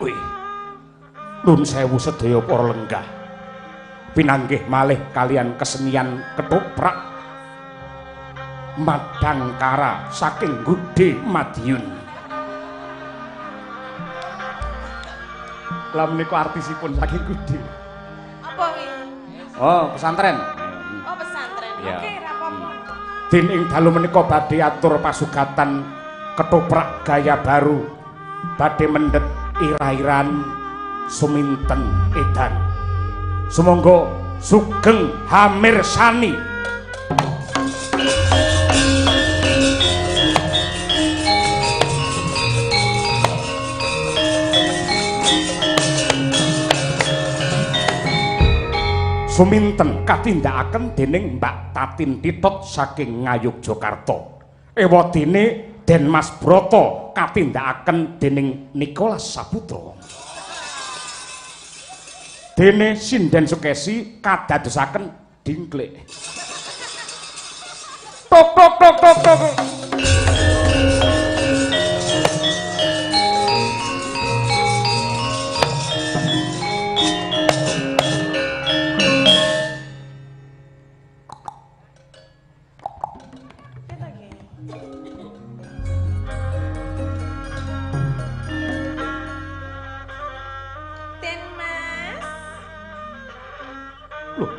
Wih. Nun sewu sedaya para lenggah. Pinanggih malih kalian kesenian ketoprak Madangkara saking Gudhe Madiun. Lah menika artisipun saking Gudhe. Apa kuwi? Oh, pesantren. Oh, pesantren. Ya. Oke, ra apa-apa. Din ing dalu menika badhe atur pasugatan ketoprak gaya baru, badhe mendhet ira-iran suminten edan. Sumangga sugeng hamirsani. Suminten katindakaken dening Mbak Tatin Titot saking Ngayogyakarta. Ewadene Den Mas Broto katindakaken dening Nicholas Saputra. Dene Sinden Sukesi kadadosaken dingklik. Tok tok tok tok tok. Piye to iki? Den Mas. Loh.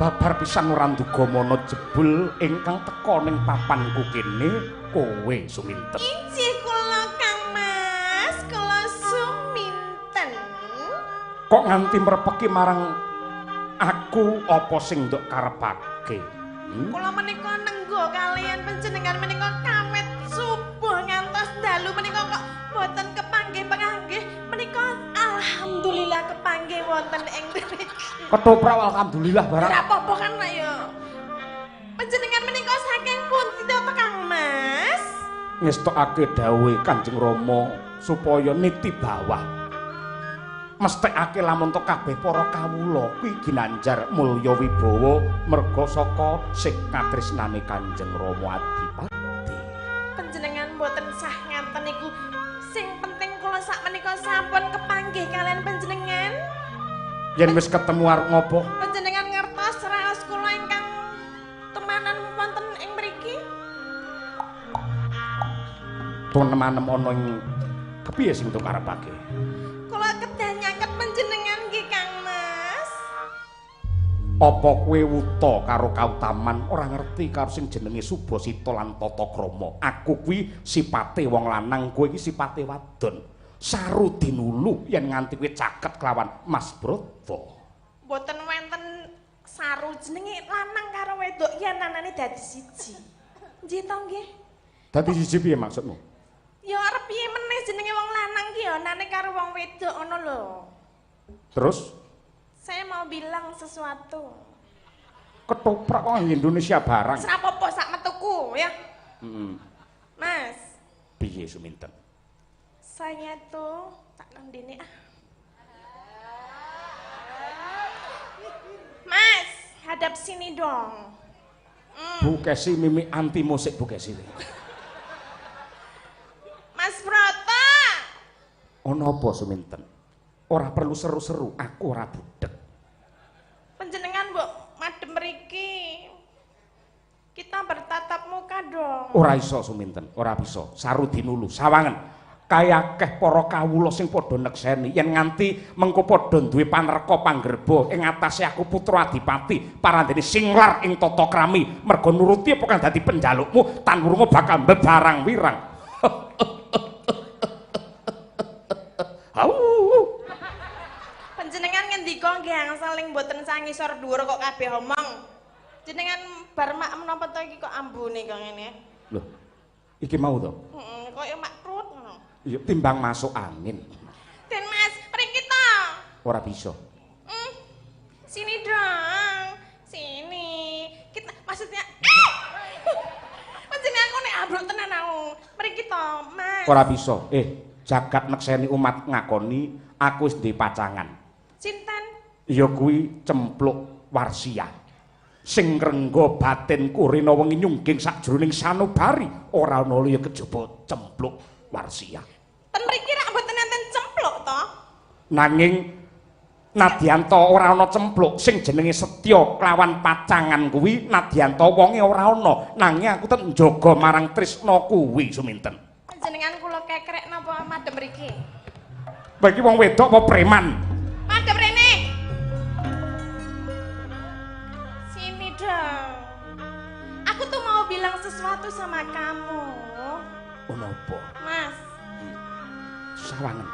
Babar pisan ora nduga mana jebul ingkang teka ning papanku kene kowe Suminten. Injih kula Kang Mas, kula Suminten. Kok nganti mrepeki marang aku apa sing ndok karepake? Hmm? Kula menika nenggo kalian panjenengan menika kawit subuh ngantos dalu menika kok mboten kepanggih-panggih menika alhamdulillah kepanggih wonten ing mriki. Ketoprak alhamdulillah barang. Ora apa-apa kan Pak ya. Panjenengan menika saking pundi to Kang Mas? Ngestokake dawuhe Kanjeng Rama supaya niti bawah. Mesthekake lamun to kabeh para kawula kuwi ginanjar mulya wibawa merga saka sing katresnane Kanjeng Rama Adipati. Panjenengan mboten sah ngaten niku. Sing penting kula sak menika sampun kepanggih kalian panjenengan. Yen wis ketemu arep ngopo? Panjenengan ngertos raos kula ingkang temanan wonten ing mriki? Tunemanem ana ing kepiye sing tok karepake? Kula kedah nyaket panjenengan nggih Kang Mas. Apa kowe wuta karo kautaman ora ngerti karo sing jenenge Subasita lan tata krama? Aku kuwi sipate wong lanang, kowe iki sipate wadon. Saru dinulu yen nganti kowe caket kelawan Mas Broto. Mboten wonten saru jenenge lanang karo wedok yen anane dadi siji. Nggih to nggih? Dadi siji piye maksudmu? Ya arep piye meneh jenenge wong lanang ki ya anane karo wong wedok ngono lho. Terus saya mau bilang sesuatu. Ketoprak kok Indonesia barang. Wis ra apa-apa sak metuku ya. Heeh. Mas, Piye Suminten? Saya tuh tak nandini ah. Mas, hadap sini dong. Bu Kesi mimi anti musik Bu Kesi. Mas Broto. Ono apa Suminten? Ora perlu seru-seru, aku ora budek. Panjenengan mbok madhem mriki. Kita bertatap muka dong. Ora iso Suminten, ora bisa. Saru dinulu, sawangen. Kaya akeh para kawula sing padha nekseni yen nganti mengko padha duwe panerka panggerba ing atase aku putra adipati parandene singlar ing tata krami merga nuruti apa kang dadi penjalukmu tan wurunga bakal mbebarang wirang. Au. Panjenengan ngendika nggih angsal ing mboten sangisor dhuwur kok kabeh omong. Jenengan bar mak menapa to iki kok ambune kok ngene? Lho. Iki mau to? Heeh, koyo makrut ngono. Iya, timbang masuk angin. Den Mas, mriki to. Ora bisa. Sini dong. Sini. Kita maksudnya panjenengan aku nek ambruk tenan aku. Mriki to, Mas. Ora bisa. Jagat nekseni umat ngakoni aku wis duwe pacangan. Sinten? Ya kuwi Cempluk Warsiah. Sing ngrengga batinku rina wengi nyungging sakjroning sanubari ora ana liya kejaba Cempluk Warsiah. Ten mriki rak mboten enten cempluk. Nanging nadyanta ora ana cempluk sing jenenge setya kelawan pacangan kuwi nadyanta wonge ora ana, nanging aku tetep njaga marang tresna kuwi Suminten. Panjenengan kula kekrek napa madhep mriki? Kowe iki wong wedok apa preman? Madhep rene. Sini dong. Aku tuh mau bilang sesuatu sama kamu. Oh napa? Mas. Sawangen.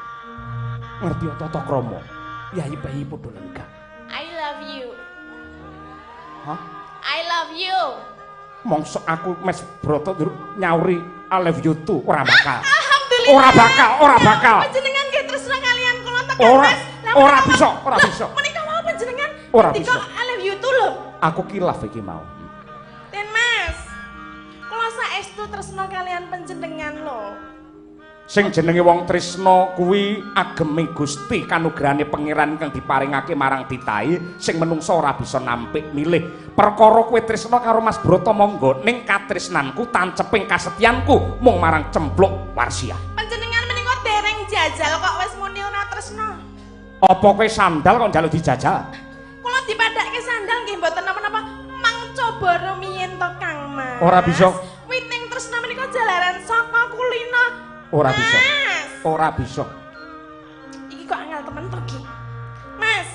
Ngerti tata krama. Yayi bayi padha lenggah. I love you. Hah? I love you. Mongso aku mes broto nyauri I love you too ora bakal. Alhamdulillah. Ora bakal, ora bakal. Panjenengan nggih tresna kalian kula tekan Ora, ora bisa, ora bisa. Menika mau panjenengan ora bisa. I love you too lho. Aku kilaf iki mau. Den Mas. Kula saestu tresna kalian panjenengan lho. Sing jenenge wong tresna kuwi ageme Gusti kanugrahane pangeran kang diparingake marang titahe sing menungsa ora bisa nampik milih. Perkara kowe tresna karo Mas Broto monggo, ning katresnanku tanceping kasetyanku mung marang Cempluk Warsiah. Panjenengan menika dereng jajal kok wis muni ora tresna. Apa kowe sandal kok njaluk dijajal? Kula dipadhakke sandal nggih mboten napa-napa, mang coba rumiyin to Kang Mas. Ora bisa. Witing tresna menika jalaran saka kulina. Ora bisa. Ora bisa. Iki kok angel temen to ki. Mas,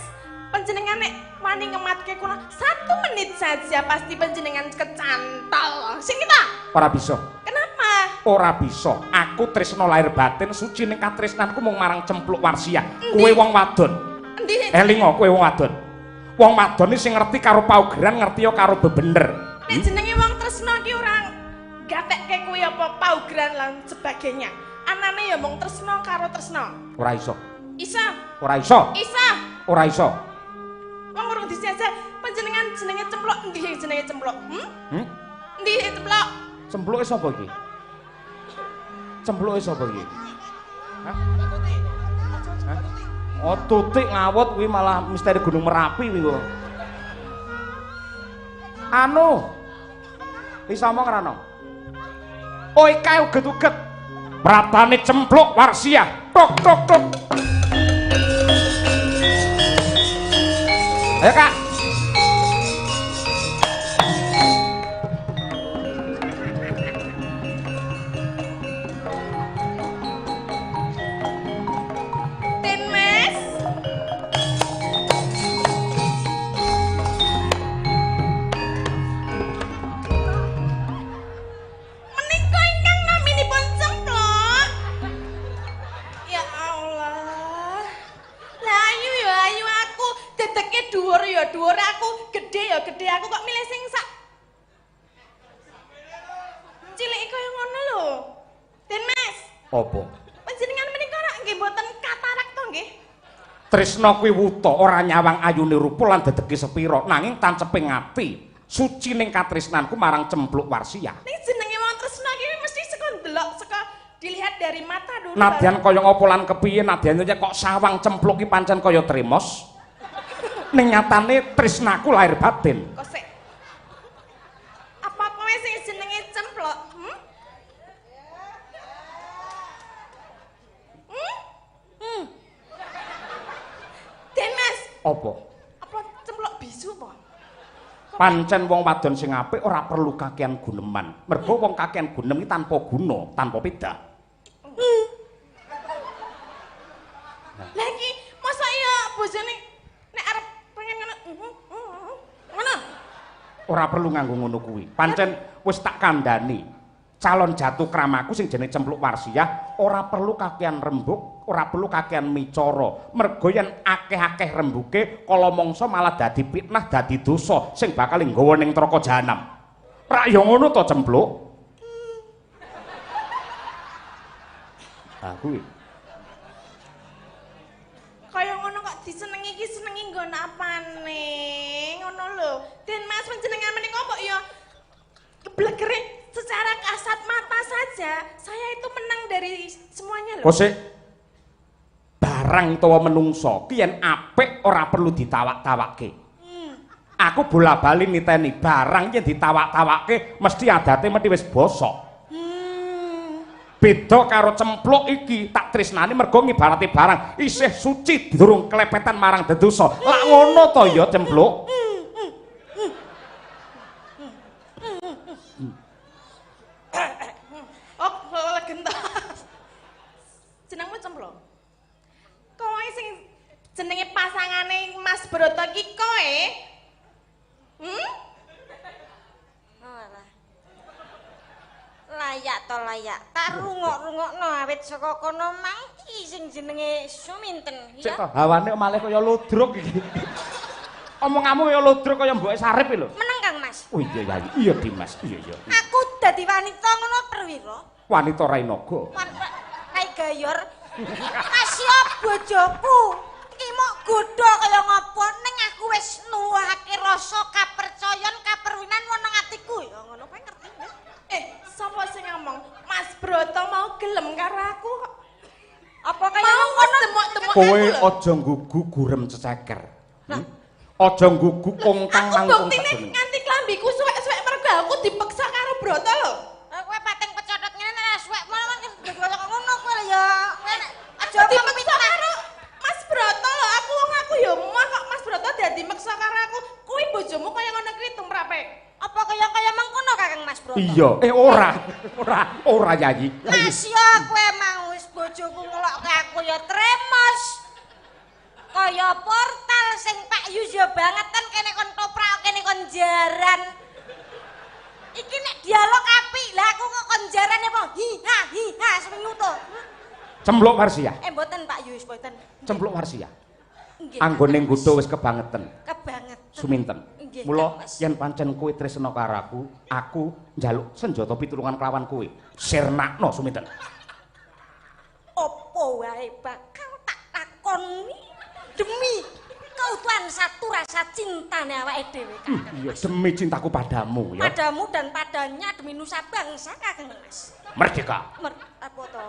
panjenengan nek wani ngematke kula 1 menit saja pasti panjenengan kecantol. Sing kita? Ora bisa. Kenapa? Ora bisa. Aku tresna lahir batin suci ning katresnanku mung marang Cempluk Warsiah. Kowe wong wadon. Endi? Elingo kowe wong wadon. Wong wadon iki sing ngerti karo paugeran ngerti ya karo bebener. Nek jenenge wong tresna ki ora gatekke kuwi apa paugeran lan sebagainya. Anane ya mung tresna karo tresna. Ora iso. Iso. Ora iso. Iso. Ora iso. Wong urung dijajal panjenengan jenenge Cempluk endi sing jenenge Cempluk? Hmm? Hmm? Endi sing Cempluk? Cempluke sapa iki? Cempluke sapa iki? Hah? Hah? Oh, tutik ngawut kuwi malah misteri Gunung Merapi kuwi kok. Anu. Iso omong ora no? Oh, kae uget-uget. Pratane Cempluk Warsiah. Tok tok tok. Ayo, Kak. Den Mas. Menika ingkang naminipun Cempluk. Ya Allah. Lah ayu ya ayu aku, dedeke dhuwur ya dhuwur aku, gedhe ya gedhe aku kok milih sing sak cilike kaya ngono lho. Den Mas. Apa? Panjenengan menika rak nggih mboten katarak to nggih? Tresna kuwi wuta ora nyawang ayune rupa lan dedeke sepira, nanging tanceping ati. Suci ning katresnanku marang Cempluk Warsiah. Ning jenenge wong tresna ki mesti saka ndelok saka dilihat dari mata dulu. Nadyan kaya ngapa lan kepiye nadyan kok sawang Cempluk ki pancen kaya tremos. Ning nyatane tresnaku lahir batin. Kok sik. Apa kowe sing jenenge Cempluk? Hmm? Hmm? Hmm. Den Mas. Apa? Apa Cempluk bisu apa? Pancen wong wadon sing apik ora perlu kakean guneman. Mergo wong kakean gunem iki tanpa guna, tanpa pedah. Lah iki mosok ya bojone nek arep pengen ngono ngono. Ora perlu nganggo ngono kuwi. Pancen wis tak kandhani. Calon jatuh kramaku sing jenenge Cempluk Warsiah ora perlu kakean rembug, ora perlu kakean micara. Mergo yen akeh-akeh rembuke kala mangsa malah dadi fitnah, dadi dosa sing bakal nggawa ning neraka jahanam. Rak ya ngono to Cempluk? Ah kuwi. Kaya ngono kok disenengi iki senengi nggon apane? Ngono lho. Den Mas panjenengan menika mbok ya keblegere secara kasat mata saja saya itu menang dari semuanya lho. Kok sik barang utawa menungso ki yen apik ora perlu ditawak-tawakke. Aku bola-bali niteni barang yen ditawak-tawakke mesti adate mesti wis bosok. Beda karo cempluk iki tak tresnani mergo ngibarate barang isih suci durung klepetan marang dedosa. Lak ngono to ya cempluk? Oh, legen to. Jenengmu cempluk. Kowe sing jenenge pasangane Mas Broto iki kowe? Hmm? Alah. Layak to layak. Tak rungok-rungokno awit saka kono mang iki sing jenenge Suminten Cek ya. to hawane malih kaya ludruk iki. Omonganmu kaya ludruk kaya mboke Sarip iki lho. Meneng Kang Mas. Oh iya iya iya Dimas, iya iya. Aku dadi wanita ngono perwira. Wanita Rainaga. Rai gayor. Masih bojoku iki mok godho kaya ngopo ning aku wis nuwuhake rasa kapercayan kaperwinan ana atiku ya ngono kowe ngerti ya. Sapa sing ngomong? Mas Broto mau gelem karo aku kok. Apa kaya Mau ngono demok-demok Kowe aku lho. aja nggugu gurem ceceker. Aja nggugu kongkang Aku mangkung buktine sajroning. nganti klambiku suwek-suwek mergo aku dipeksa karo Broto lho. Kowe pating pecotot ngene nek suwek ngono kan kaya ngono kowe lho ya. Kowe nek aja Dipeksa karo Mas Broto lho. Aku wong aku ya emoh kok Mas Broto dadi meksa karo aku. Kuwi bojomu kaya ngono kuwi tumrape. Apa kaya-kaya mengkono Kakang Mas Broto? Iya, ora. Ora, ora Yayi. Mas ya kowe mau wis bojoku ngelokke aku ya tremos. Kaya portal sing Pak Yus ya bangetan kene kon toprak kene kon jaran. Iki nek dialog apik, lah aku kok kon jaran apa hi ha hi ha semenyu to. Cempluk Warsia. Mboten Pak Yus mboten. Cempluk Warsia. Nggih. Anggone nggodha wis kebangetan. Kebangetan. Suminten. Nggih, Mula Kang Mas. yen pancen kowe tresna karo aku, aku njaluk senjata pitulungan kelawan kowe. Sirnakno Suminten. Opo wae bakal tak lakoni demi keutuhan satu rasa cintane awake dhewe Kakang. Iya, demi cintaku padamu ya. Padamu dan padanya demi nusa bangsa Kakang Mas. Merdeka. Apa to?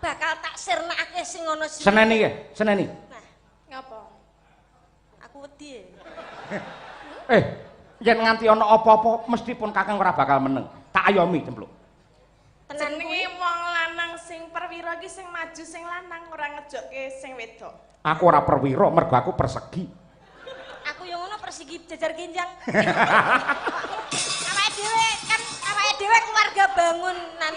Bakal tak sirnakake sing ana sing. Seneni ya, seneni. Nah, Ngapa? aku wedi. Yen nganti ana apa-apa mesti pun Kakang ora bakal meneng. Tak ayomi cempluk. Tenan Jenenge wong lanang sing perwira iki sing maju sing lanang ora ngejokke sing wedok. Aku ora perwira mergo aku persegi. Aku yo ngono persegi jajar ginjang. Awake dhewe kan awake dhewe keluarga bangunan.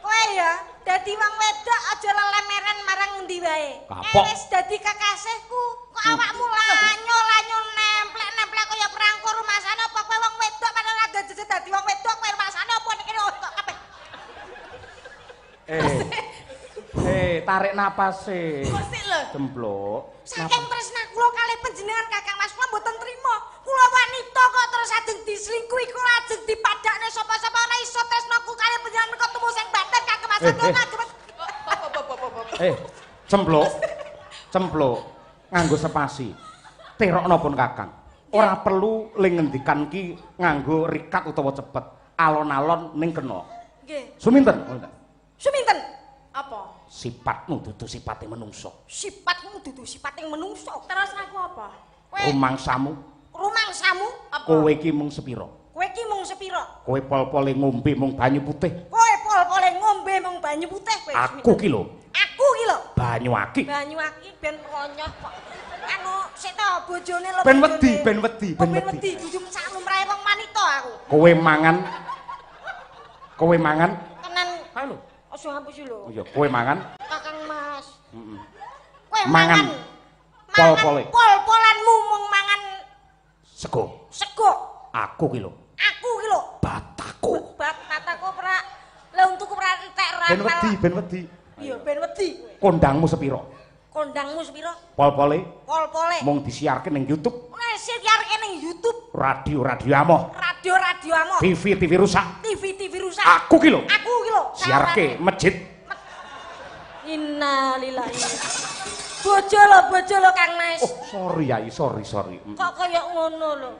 Kowe ya dadi wong wedok aja lelemeran marang ngendi wae. Wis dadi kekasihku, kok awakmu lanyo-lanyo nemplek-nemplek kaya perangko rumasane apa kowe wong wedok padahal ora jejet dadi wong wedok kowe rumasane apa nek kene kok kabeh. Tarik napase. Kok sik lho? Cempluk. Saking tresna kula kalih panjenengan Kakang Mas kula mboten trima. Kula wanita kok terus ajeng diselingkuhi, kula ajeng dipadakne sapa-sapa ora iso tresnaku kalih panjenengan kok tumu sing baten Kakang Mas kula kagem. Cempluk. Cempluk nganggo sepasi. Terokno pun Kakang. Ora perlu ling ngendikan ki nganggo rikat utawa cepet. Alon-alon ning kena. Nggih. Suminten. Suminten. Apa? Sifatmu dudu sipate menungso. Sifatmu dudu sipate menungso. Terus aku apa? Rumangsamu. Rumangsamu apa? Kowe iki mung sepira? Kowe iki mung sepira? Kowe pol-pole ngombe mung banyu putih. Kowe pol-pole ngombe mung banyu putih kowe. Aku ki lho. Aku ki lho. Banyu aki. Banyu aki ben ronyoh kok. Anu sik to bojone lho. Ben wedi, ben wedi, ben wedi. Ben wedi jujur sak lumrahe wong wanita aku. Kowe mangan. Kowe mangan. Tenan. Kae lho. Aja ngapusi lho. Iya, kowe mangan. Kakang Mas. Heeh. Kowe mangan. Pol-pole. Pol-polanmu mung mangan sego. Sego. Aku ki lho. Aku ki lho. Bataku. Bataku ora. Lah untuku ora entek ora. Ben wedi, ben wedi. Iya, ben wedi kowe. Kondangmu sepira? Kondangmu sepira? Pol-pole. Pol-pole. Mung disiarke ning YouTube. Disiarke ning YouTube. Radio-radio amoh. Radio-radio amoh. TV-TV rusak. TV-TV rusak. Aku ki lho. Aku ki lho. Siarke masjid. Innalillahi. Bojo lho Kang Mas. Oh, sorry Yai, sorry, sorry. Kok kaya ngono lho.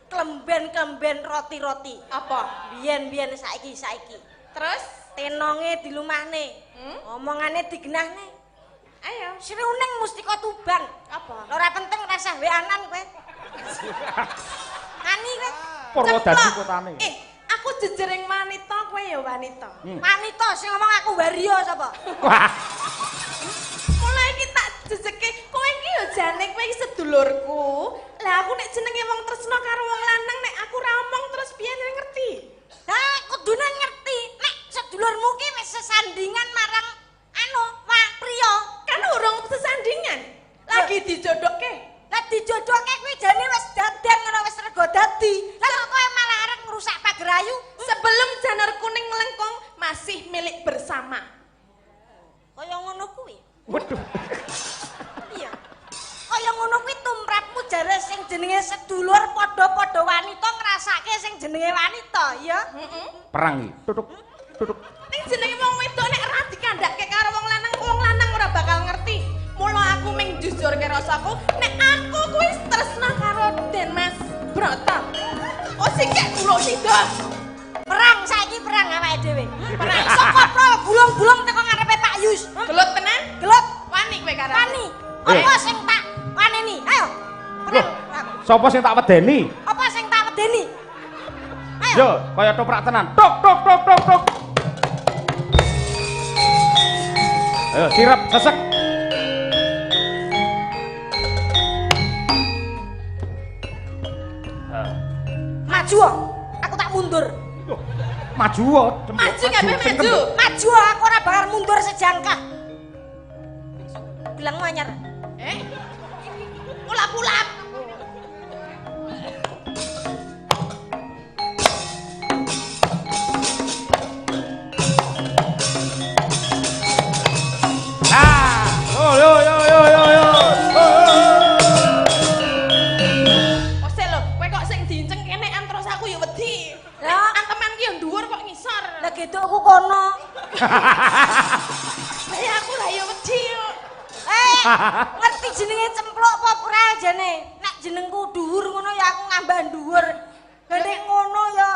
Klemben-klemben roti-roti. Apa? Biyen-biyen saiki-saiki. Terus tenonge dilumahne. Omongane digenahne. Ayo, Sriuning Mustika Tuban. Apa? Ora penting rasah WA-an kowe. Ani kowe. Purwodadi kotane. Aku Aku jejering wanita, kowe ya wanita. Wanita sing ngomong aku wario sapa? Wah. Mulai iki tak jejeke, kowe iki ya jane kowe iki sedulurku. Lah aku nek jenenge wong tresna karo wong lanang nek aku ora omong terus piye ngerti? Lah kudune ngerti nek sedulurmu ki wis sesandingan marang anu wah priya. Kan urung sesandingan. Lagi dijodohke. Lah dijodohke kuwi jane wis dadan ngono wis rego dadi. Lah kok kowe malah arep ngrusak pagerayu? Sebelum janur kuning melengkung masih milik bersama. Kaya ngono kuwi. Waduh. Iya. Kaya ngono kuwi tumrapmu jare sing jenenge sedulur padha-padha wanita ngrasake sing jenenge wanita, ya. Heeh. Perang iki. Tutuk. Tutuk. Ning jenenge wong wedok nek ora dikandhake karo wong lanang ora bakal ngerti. Mula aku ming jujurke rasaku nek aku kuwi tresna karo Den Mas Broto. Oh sikek gulung sida. Perang saiki perang awake dhewe. Perang saka prol gulung-gulung teko ngarepe Pak Yus. Gelut tenan? Gelut. Wani kowe karo. Wani. Apa sing tak waneni? Ayo. Perang. Sapa sing tak wedeni? Apa sing tak wedeni? Ayo. Yo, kaya toprak tenan. Tok tok tok tok tok. Ayo sirep sesek. Maju, aku tak mundur. Maju, maju kabeh maju. Maju, aku ora bakal mundur sejangkah. Bilangmu anyar. Ulap-ulap. Ah, yo yo yo yo yo. Ose lho, kowe kok sing diinceng kenekan terus aku ya wedi. Lah, anteman ki yo dhuwur kok ngisor. Lah gedokku kono. Lah ya aku lah ya wedi yo. Ngerti jenenge cempluk apa ora jane? Nek jenengku dhuwur ngono ya aku ngambah dhuwur. Lah nek ngono ya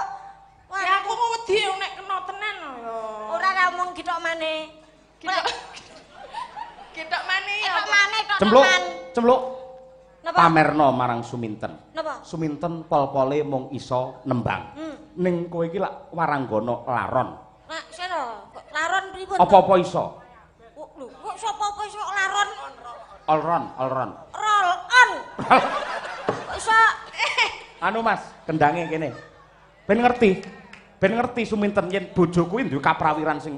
wah ya aku wedi nek kena tenan yo. Ora ra omong githok maneh. Githok maneh ya. Githok maneh tok Cempluk, cempluk. Napa? Pamerno marang Suminten. Napa? Suminten pol-pole mung iso nembang. Ning kowe iki lak waranggana laron. Lah seno, laron pripun? Apa-apa iso? Lho, kok sapa apa iso laron? Olron, olron. Roll on. Kok iso anu Mas, kendange kene. Ben ngerti. Ben ngerti Suminten yen bojo kuwi duwe kaprawiran sing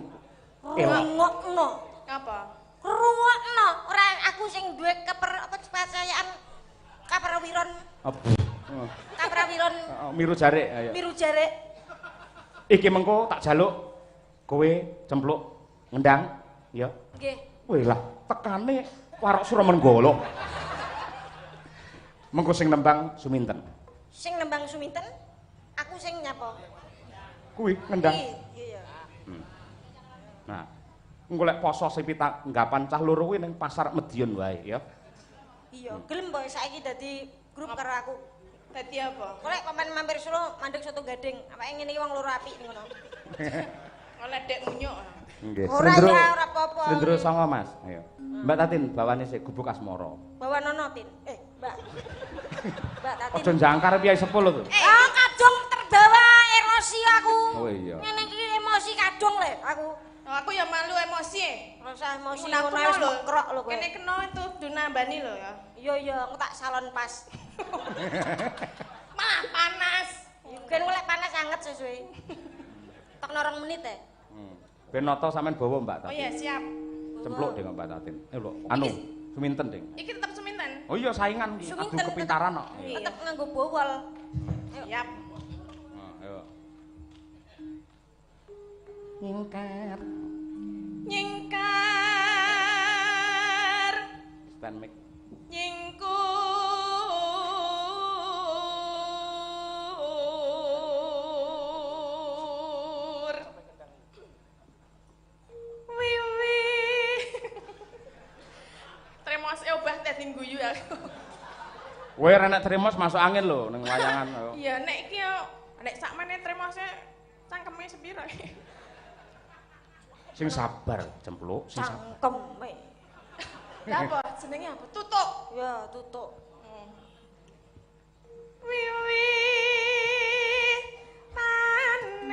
elok. Rungokno. Apa? Rungokno, ora aku sing duwe keper apa kepercayaan kaprawiran. Kaprawiran. Miru jarik ayo. Miru jarik. Iki mengko tak jaluk kowe cempluk ngendang ya. Nggih. Wih lah, tekane warok Suramenggala. Mengko sing nembang Suminten. Sing nembang Suminten, aku sing nyapa? Kuwi ngendang. Iya. Nah, engko lek poso sing pitanggapan cah loro kuwi ning pasar Medion wae ya. Iya, gelem pokoke saiki dadi grup karo aku. Dadi apa? Kok lek paman mampir Solo mandeg soto gading, awake ngene iki wong loro apik ngono. Oleh dek munyuk. Nggih. Ora ya, ora apa-apa. Slendro songo, Mas. Ayo. Mbak Tatin bawane sik gubuk asmara. Bawanono, Tin. Mbak. Mbak Tatin. Aja jangkar piye 10 to. Ah, kadung terbawa emosi aku. Oh iya. Ngene iki emosi kadung le aku. Aku ya malu emosi. Ora usah emosi ngono wis mekrok lho kowe. Kene kena itu dunambani lho ya. Iya iya, aku tak salon pas. Malah panas. Ben lek panas anget sesuai. Tok 2 menit e. Ben nata sampean bawa Mbak Tatin. Oh iya, siap. Cempluk ding Mbak Tatin. Lho, anu, Suminten ding. Iki tetep Suminten. Oh iya saingan iki, adu kepintaran kok. Tetep nganggo bowol. Siap. Ayo. Nyingkar. Nyingkar. Stand mic. Nyingkur. Wiwi. Tremos obah dadi guyu aku. Kowe ora nek tremos masuk angin lho ning wayangan. Iya nek iki yo nek sakmene tremose cangkeme sepiro. Sing sabar cempluk, sing sabar. Cangkeme. Lah apa jenenge apa? Tutuk. Ya, tutuk. Wiwi tanah.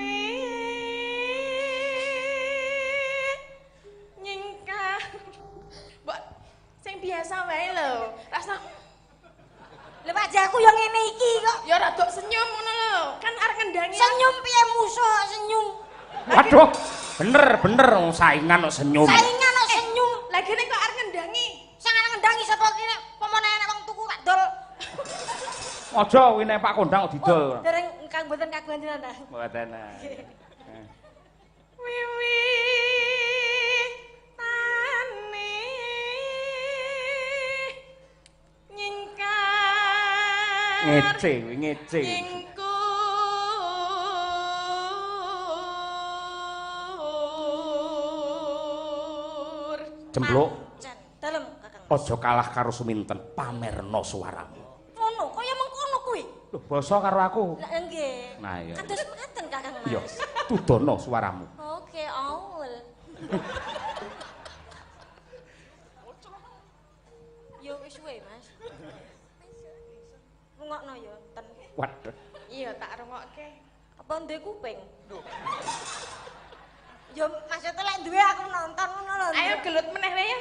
Waduh, bener bener saingan kok senyum. Saingan kok senyum. Lah gene kok arep ngendangi. Sing arep ngendangi sapa ki nek pomone enek wong tuku tak dol. Aja kuwi nek Pak Kondang kok didol. Oh, dereng kang mboten kagungan jenengan ta. Mboten. Wiwi tane nyingkar. Ngece kuwi ngece. Cempluk. Dalem Kakang. Aja kalah karo Suminten, pamerno suaramu. Ngono, kaya mengkono kuwi. Lho, basa karo aku. Lah nggih. Nah iya. Kados mekaten Kakang Mas. Iya, tudono suaramu. Oke, aul. Yo wis suwe, Mas. Rungokno ya, ten. Waduh. Iya, tak rungokke. Apa duwe kuping? Ya maksudnya lek duwe aku nonton ngono lho. Ayo gelut meneh wae ya.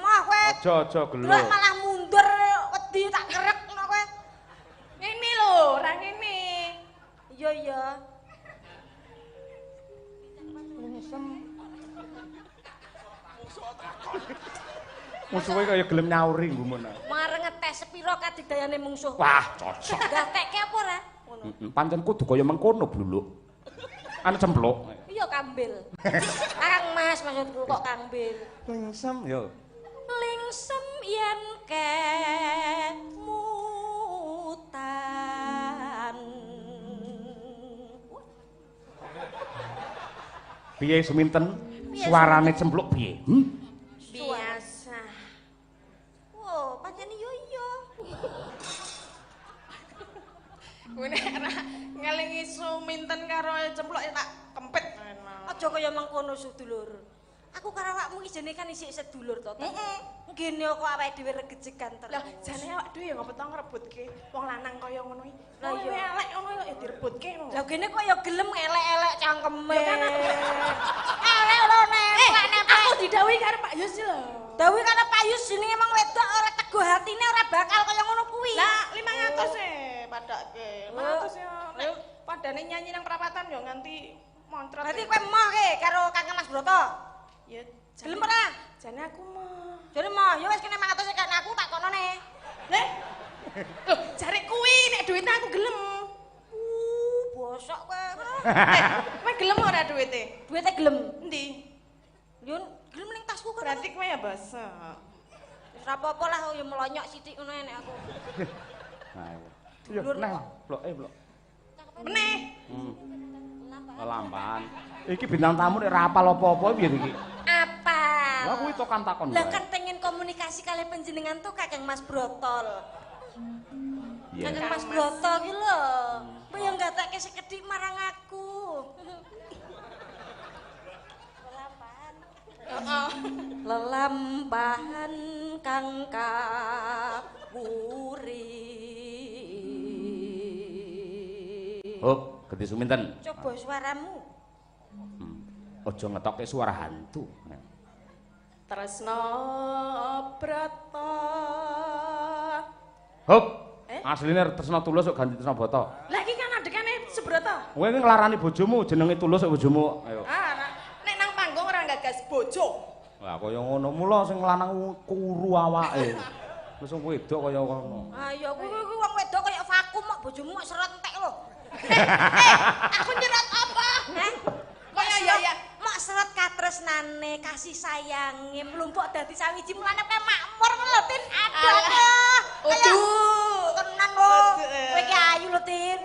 Mah kowe. Aja-aja gelut. Gelut malah mundur wedi tak kerek ngono kowe. Ngene lho, ora ngene. Iya iya. Musuhe kaya gelem nyauri nggumun. Mareng ngetes sepiro kadigdayane mungsuh. Wah, cocok. Gatekke apa ora? Ngono. Pancen kudu kaya mengkono bluluk. Anu cempluk. Iya kambil. Kakang Mas maksudku kok kambil. Lingsem yo. Lingsem yen kemutan. Piye Suminten? Suarane cempluk piye? Biasa. Wo, pancen yo iya. Kuwi nek ngelingi Suminten karo cempluk ya tak kempit. Aja kaya mengkono sedulur. Aku karo awakmu iki jane kan isih sedulur to. Heeh. Ngene kok awake dhewe regejegan terus. Lah jane awak dhewe ya ngopo to ngrebutke wong lanang kaya ngono iki. Lah iya elek ngono kok ya direbutke ngono. Lah gene kok ya gelem elek-elek cangkeme. Ya kan elek lho nempel. Aku didhawuhi karo Pak Yus lho. Dawuhi karo Pak Yus jenenge wong wedok ora teguh hatine ora bakal kaya ngono kuwi. Lah 500 e padake. 500 ya. Nek padane nyanyi nang perapatan ya nganti montret. Berarti kowe emoh ke karo Kakang Mas Broto? Ya gelem ora? Jane aku emoh. Jane emoh, ya wis kene 500 kan aku tak konone. Leh. Lho, jare kuwi nek duwite aku gelem. Bosok kowe. Kowe gelem ora duwite? Duwite gelem. Endi? Yo gelem ning tasku kok. Berarti kowe ya bosok. Wis ora apa-apa lah yo melonyok sithik ngono enek aku. Nah, yo neh, bloke blok. Meneh. Lelampahan. Iki bintang tamu nek ora apal apa-apa piye iki? Apal. Lah kuwi tokan takon. Lah kan pengen komunikasi kali panjenengan tuh Kakang Mas Brotol. Yeah. Kakang Mas Broto ki lho. Kowe yo gatekke sekedhik marang aku. Lelampahan. Heeh. Lelampahan kang kawuri. Hop, ganti Suminten. Coba suaramu. Aja ngetokke suara hantu. Tresno Brata. Hop. Asline Tresno Tulus kok ganti Tresno Brata. Lah iki kan adekane Subrata. Kowe iki nglarani bojomu jenenge Tulus kok bojomu. Ayo. Ah, nek nang panggung ora gagas bojo. Lah kaya ngono mula sing lanang kuru awake. Wis wong wedok kaya ngono. Ayo kuwi wong wedok kaya vakum kok bojomu kok serot entek lho. Aku nyerot apa? Hah? Kaya ya ya mok serot katresnane, kasih sayange, mlumpuk dadi sawiji mulane kowe makmur ngono lho Tin. Aduh. Aduh. Tenan lho. Kowe iki ayu lho Tin.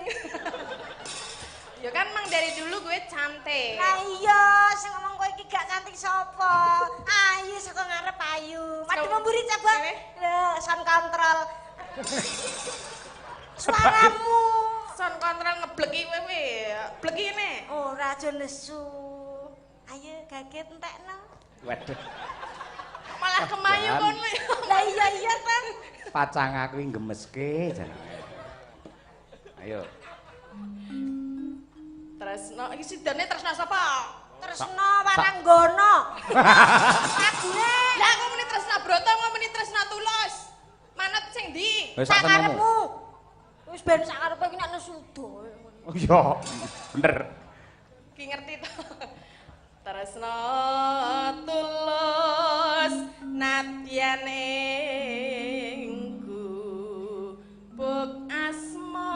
Ya kan emang dari dulu gue cantik. Lah iya, sing ngomong kowe iki gak cantik sapa? Ayu saka ngarep ayu. Waduh memburi coba. Lho, sound control. Suaramu. Sound control ngebleki kowe kowe. Bleki ngene. Ora aja nesu. Ayo kaget entekno. Waduh. Malah kemayu kono. Lah iya iya ta. Pacang aku iki gemeske jan. Ayo. Tresno iki sidane Tresno sapa? Tresno Waranggono. Lagune. Lah aku muni Tresno Broto, aku muni Tresno Tulus. Manut sing ndi? Wis sak karepmu. Wis ben sak karepe iki nek nesu do. Oh iya, bener. Ki Iki ngerti to. Tresno tulus nadyan ing gubuk asmara.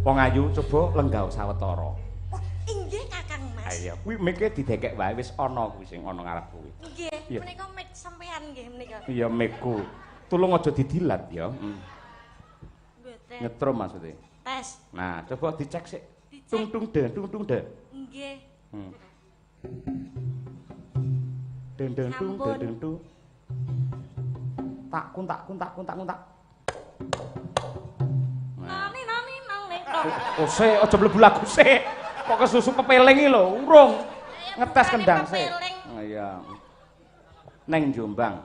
Wong ayu coba lenggah sawetara. Oh, inggih Kakang Mas. Ayo, kuwi mike didekek wae wis ana kuwi sing ana ngarep kuwi. Nggih, menika mik sampean nggih menika. Iya mikku. Tulung aja didilat ya. Mboten. Nyetrum maksudnya. Tes. Nah, coba dicek sik. Tung tung de, tung tung de. Nggih. Den den tung den den tung. Tak kun tak kun tak kun tak kun tak. Nani nani nani. Oh sik, aja mlebu lagu sik. Kok kesusu pepeling iki lho, urung. Ngetes kendang sik. Iya. Neng Jombang.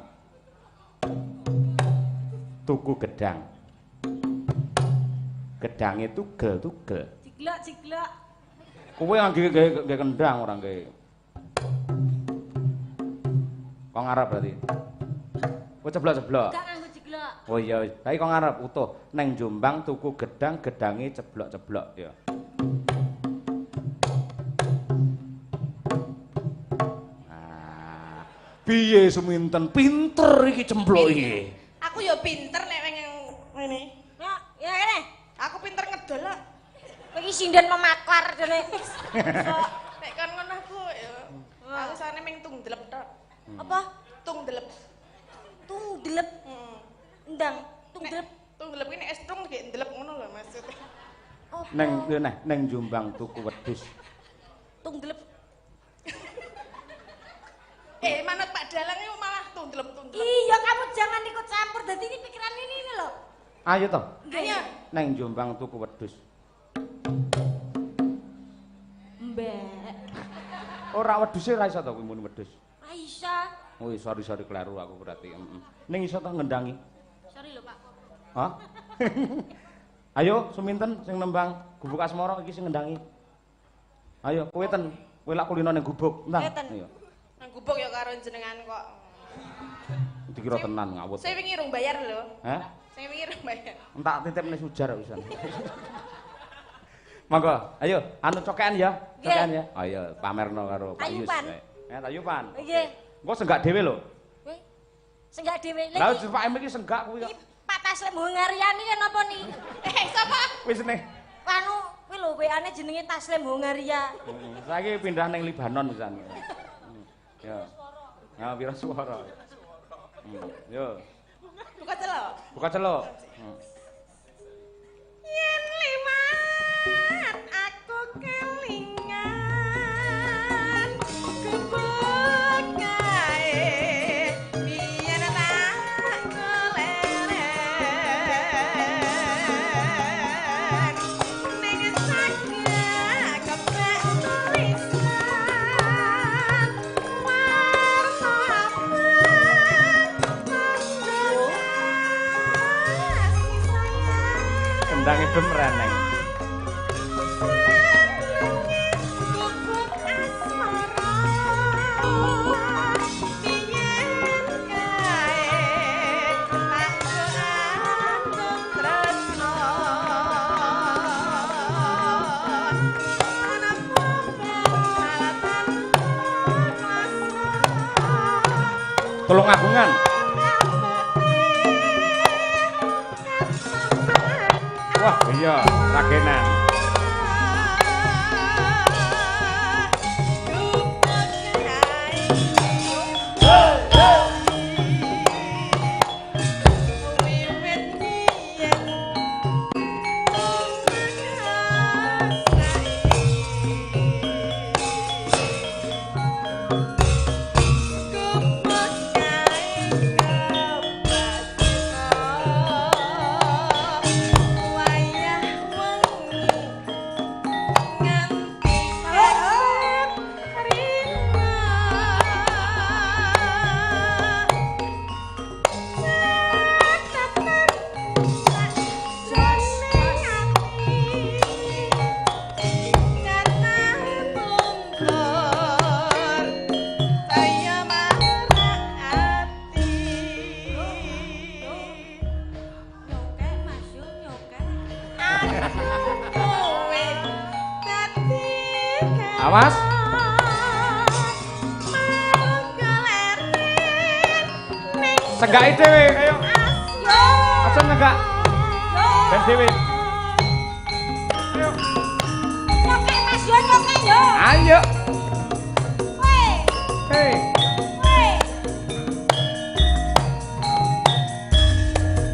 Tuku gedang. Gedange tugel-tugel. Jiglok-jiglok. Kowe ngangge gawe kendang ora nggawe. Kok ngarep berarti? Kowe ceblok-ceblok. Enggak nganggo jiglok. Oh iya, saiki kok ngarep utuh. Neng Jombang tuku gedang, gedange ceblok-ceblok ya. Nah, piye suminten pinter iki cempluk iki. Aku ya pinter nek ngene. Ya, ya kene. Aku pinter ngedol kok. Iki sinden memaklar dene. Nek kon ngono aku ya. Aku sane ming tung delep tok. Apa? Tung delep. Tung delep. Heeh. Ndang, tung delep. Tung delep iki nek es tung gek ndelep ngono lho maksudnya. Neng neh neng Jombang tuku wedhus. Tung delep. Manut Pak Dalang iku malah tung delep tung delep. Iya, kamu jangan ikut campur. Dadi ini pikiran ini lho. Ayo toh. Ayo. Neng Jombang tuku wedhus. Mbak. Ora wedhuse ora iso to kuwi muni wedhus. Ora iso. Oh, sorry sorry kleru aku berarti. Ning iso to ngendangi? Sorry lho, Pak. Hah? Ayo suminten sing nembang Gubuk Asmara iki sing ngendangi. Ayo kowe ten, kowe lak kulino ning gubuk, ndang. Ayo. Nang gubuk ya karo jenengan kok. Dikira tenan ngawut. Saya wingi rung bayar lho. Hah? Saya wingi rung bayar. Entak titipne sujar pisan. Monggo, ayo anu cokekan ya, cokekan ya. Ayo pamerno karo Pak Yus. Tayupan. Nggih. Engko senggak dhewe lho. Kowe senggak dhewe. Lah Pak M iki senggak kuwi kok. Pak Taslim Hongaria niki napa niki? Sapa? Wis nih. Anu kuwi lho WA-ne jenenge Taslim Hongaria. Heeh. Saiki pindah ning Libanon pisan. Ya. Ya wira swara. Yo. Buka celok. Buka celok. Yen liwat aku kelingan gubuk kae biyen tak goleren ning saged kepek tulisan warna abang Kendange bemreneng. Gubuk asmara biyen kae tak atung tresno ana peralatan kuasa Tolong agungan. Wah, iya, ragenan. Wayah wengi Awas. Senggake dhewe, ayo. Aja nenggak. Ben dhewe. Ayo. Nyokek Mas yo, nyokek yo. Ayo. Kowe. Hei. Kowe.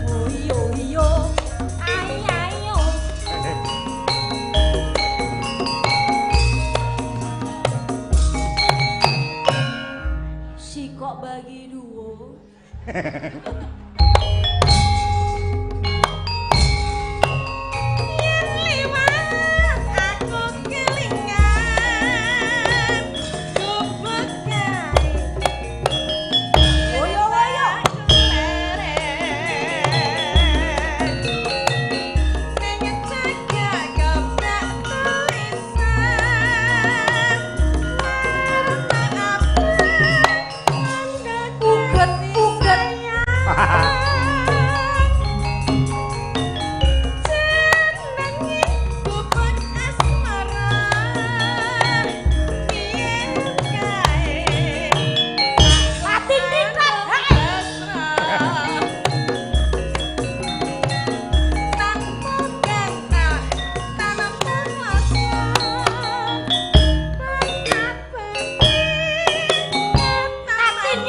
Oh iyo iyo. Ai ayo. Sikok bagi dua. Yen liwat aku kelingan gubuk kae. Oyo oyo. Uget uget. Latin tintat. Latin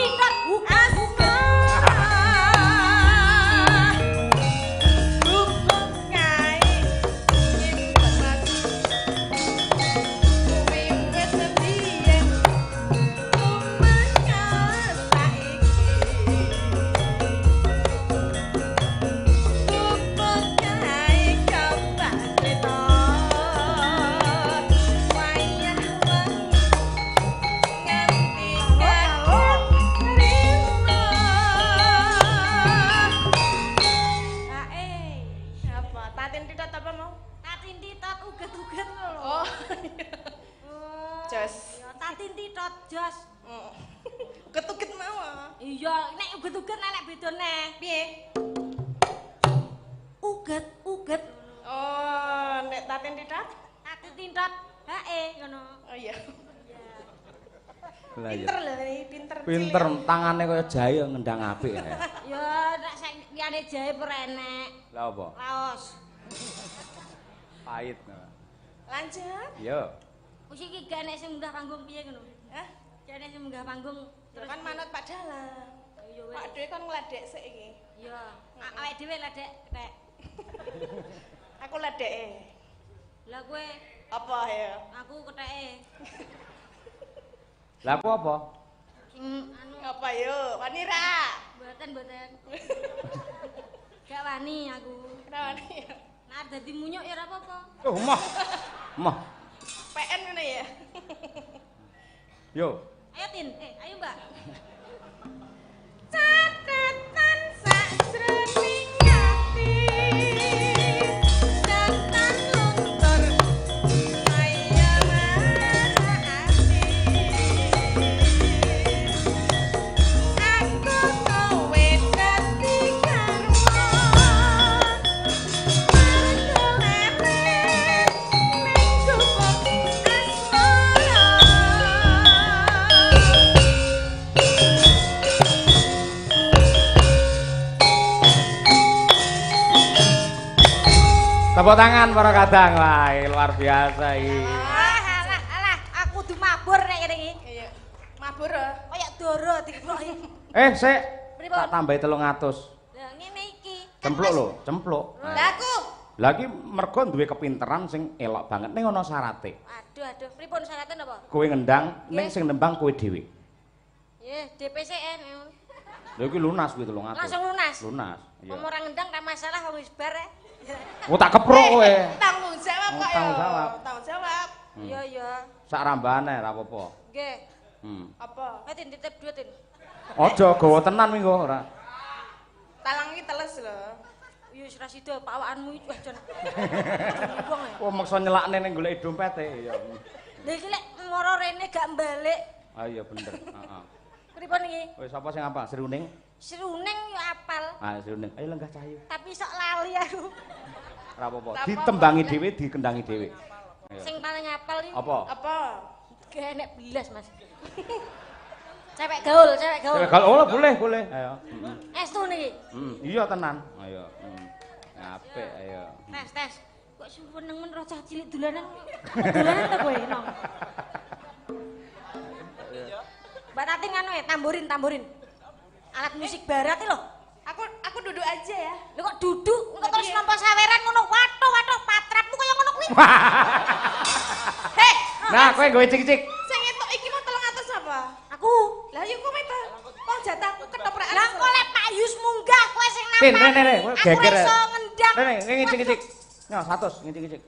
tintat. Uget uget. Ae. Apa? Tatin titot apa mau? Tatin titot uget-uget lho. Oh. Oh. Jos. Ya tatin titot jos. Uget-uget mau. Iya, nek uget-uget nek beda neh. Piye? Uget uget. Oh, nek tatin titot? Tatin titot. Hae ngono. Oh iya. Lah iya. Pinter lho ini, pinter. Pinter tangane kaya jahe ngendang apik ya. Ya nek sak liyane jahe ora enek. Lah apa? Laos. Pahit. Lanjut. Yo. Wis iki gak enek sing munggah panggung piye ngono? Hah? Gak enek sing munggah panggung Terus kan manut Pak Dalang. Iya wis. Pak Dhewe kon ngledek sik iki. Iya. Awake dhewe ledek tek. Aku ledeke. Lah kowe Apa ya? aku ketheke. Lah aku apa? Sing anu Apa yo? Wani ra? mboten mboten. Gak wani aku. Ora wani ya. Nah dadi munyuk ya ora apa-apa. Oh, moh. Moh. PN ngono ya. Yo. Ayo Tin, ayo Mbak. Catatan sakjroning ati. Catatan luntur kaya ati. Aku kowe dadi garwa. Marang ning gubuk asmara. Tepuk tangan para kadang. Wah, luar biasa iki. Alah alah alah, aku kudu mabur nek ngene iki. Iya. Mabur ya. Kayak doro dikeploki. Sik. Pripun? Tak tambahi 300. Lah ngene iki. Kan Cempluk wis- lho, cempluk. Lah aku Lah iki mergo duwe kepinteran sing elok banget ning ana syarate. Aduh aduh, pripun syarate napa? Kowe ngendang ning sing nembang kowe dhewe. Nggih, DPCN. Lha iki lunas kuwi 300. Langsung lunas. Lunas. Iya. Wong ora ngendang ra masalah wong wis bar. Eh. Oh tak keprok kowe. Tanggung jawab Oh, kok ya. tanggung jawab. Tanggung jawab. Iya iya. Sak rambane ra apa-apa. Nggih. Apa? Ayo Tin titip duit Tin. Aja gawa tenan minggu ora. Talang iki teles lho. Ya wis ra sida pawakanmu iki wah jan. Wong e. Wah maksa nyelakne ning goleki dompete ya. Lha iki lek moro rene gak balik. Ah iya bener. Heeh. Pripun iki? Wis sapa sing apa? Sri Uning? Sruning yo apal, Ah Sri Uning. Ayo lenggah Cahyu. tapi sok lali aku. Ora apa-apa. Ora Ditembangi apa-apa. dhewe, dikendangi dhewe. Sing paling apal iki. Apa? Apa? Gak enek belas, Mas. Cewek gaul, cewek gaul. Cewek gaul. Oh, boleh, boleh. Ayo. Estu niki. Iya tenan. Ayo. Apik, ayo. Tes, tes. Kok suweneng men roh cah cilik dolanan. Dolanan ta kowe, Nong? Mbak Tatin nganu ya, tamborin, tamborin. Alat musik barat iki lho. Aku duduk aja ya. Lho kok duduk, engko terus nampa saweran ngono. Waduh, waduh, patrapmu kaya ngono kuwi. Hei. Nah, kowe nggo icik-icik. Sing entuk iki mau 300 apa? Aku. Lah ya kowe ta. Wong jatahku ketoprakan. Lah kok lek Pak Yus munggah kowe sing Tin, nampani. rene, rene, kowe geger. Aku iso ngendang. Rene, ngicik-icik. Nyo 100 ngicik-icik.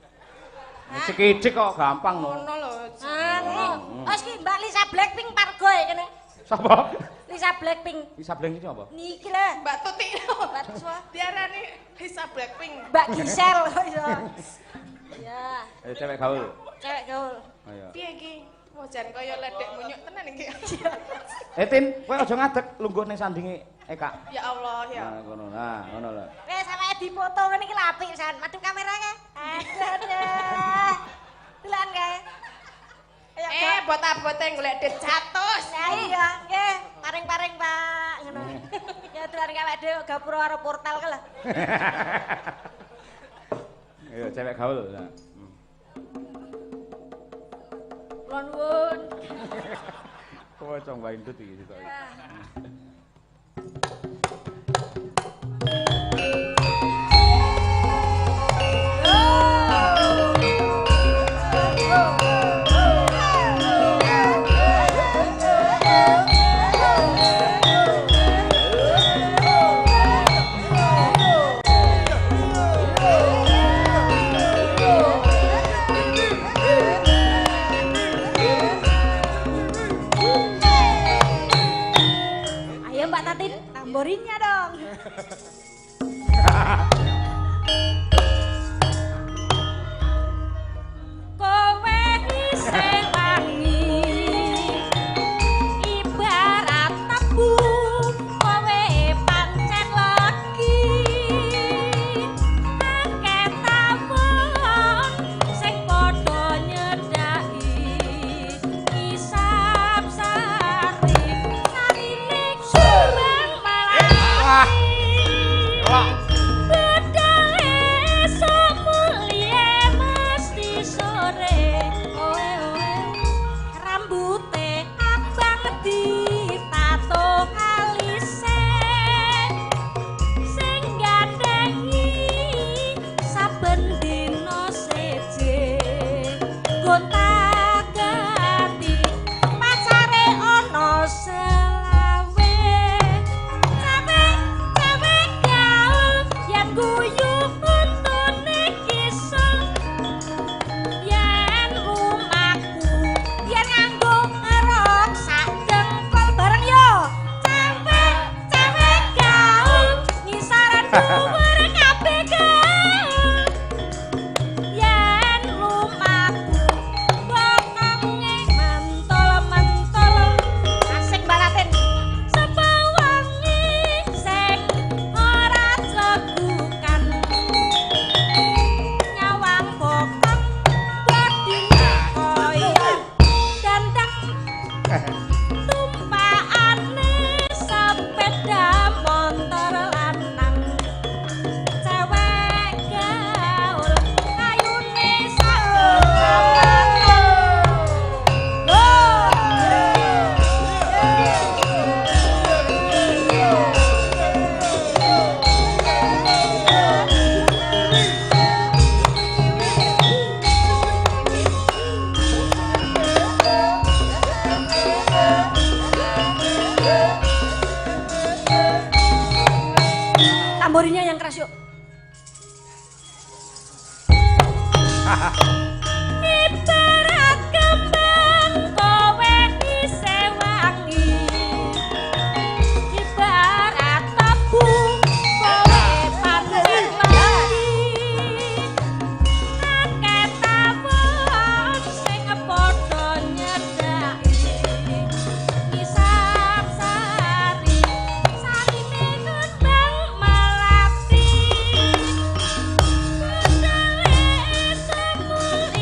Ngicik-icik kok gampang no. Ngono lho. Anu, wis ki Mbak Lisa Blackpink pargoe kene. Sapa? Lisa Blackpink. Lisa Blackpink iki apa? Niki lho. Mbak Tuti. Mbak Tua. Diarani Lisa Blackpink. Mbak Gisel kok iso. Ya. Ayo cewek gaul. Cewek gaul. Ayo. Piye iki? Wah jan kaya ledek munyuk tenan iki. Eh Tin, kowe aja ngadeg lungguh ning sandinge Eka. Ya Allah ya. Nah, ngono nah, ngono lho. Wes sampe dipoto ngene iki lho apik pisan. Madhep kamera kae. Aduh aduh. Delokan kae. Ayo, Eh, bot-abote golek duit 100. Lah iya, nggih, paring-paring Pak, ngono. Ya dolan awake dhewe gapura karo portal kae lho. Ayo cewek gaul. Nah. Kula nuwun. Kowe cong wae ndut iki sitok iki. Ayo Mbak Tatin, tamborinya dong. Kowe isih wangi ibarat tebu, kowe pancen legi. Akeh tawon sing padha nyedhaki isap sari sarine sumbang Wah. malah. Elok. Bedale semulie mesti sore. Oe oe. Rambute abang ditato alise. Sing gandhengi saben dina seje. Gonta-ganti pacare ana selawe. Cewek cewek gaul yen guyu untune kisah. Yen rumahku yen nganggo rok sak dengkul bareng yo. Cewek cewek gaul ngisaran dhuwur kabeh gaul. Yen rumahku bokonge mentol-mentol. Asik Mbak Latin. Sapa wangi sing ora clegukan. Nyawang bokong bodine kaya dandang. Tumpakane sepeda motor lanang. Cewek gaul ayune sak kecamatan. Tamborinya yang keras yuk. Ibarat kembang kowe isih wangi. Ibarat tebu kowe pancen legi. Akeh tawon sing padha nyedhaki. Ngisap sari, sarine kembang melati. Bedale semulie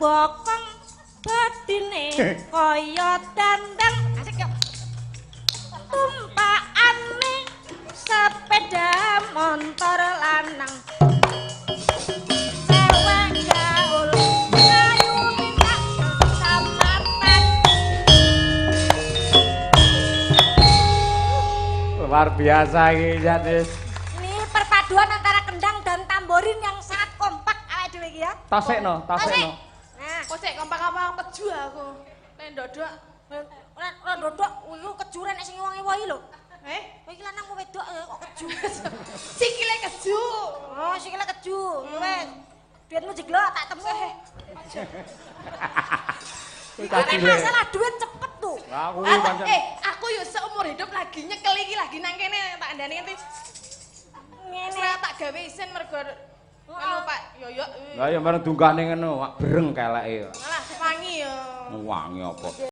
bokong badine kaya dandang. Asik yo. Tumpakane sepeda motor lanang. Cewek gaul ayu minta kecamatan. Luar biasa iki Jan wis. Ini perpaduan antara kendang dan tamborin yang sangat kompak awake dhewe iki ya. Tasekno, tasekno. Nah, Kok sik kompak apa keju aku. Nek ndodok. Ora ndodok iku kejuran nek sing ngewangi-wangi lho. Eh, Kowe iki lanang apa wedok kok keju. Sikile keju. Oh, sikile keju. Wes. Duitmu jeglok tak temu. Kuwi Nek masalah duit cepet tuh. Lah kuwi pancen. Aku yo seumur hidup lagi nyekel iki lagi nang kene tak andani nganti Ngene. Saya tak gawe isin mergo anu Pak Yoyo. Lah ya marang dunggane ngono, wak breng keleke. Malah wangi yo. Wangi apa?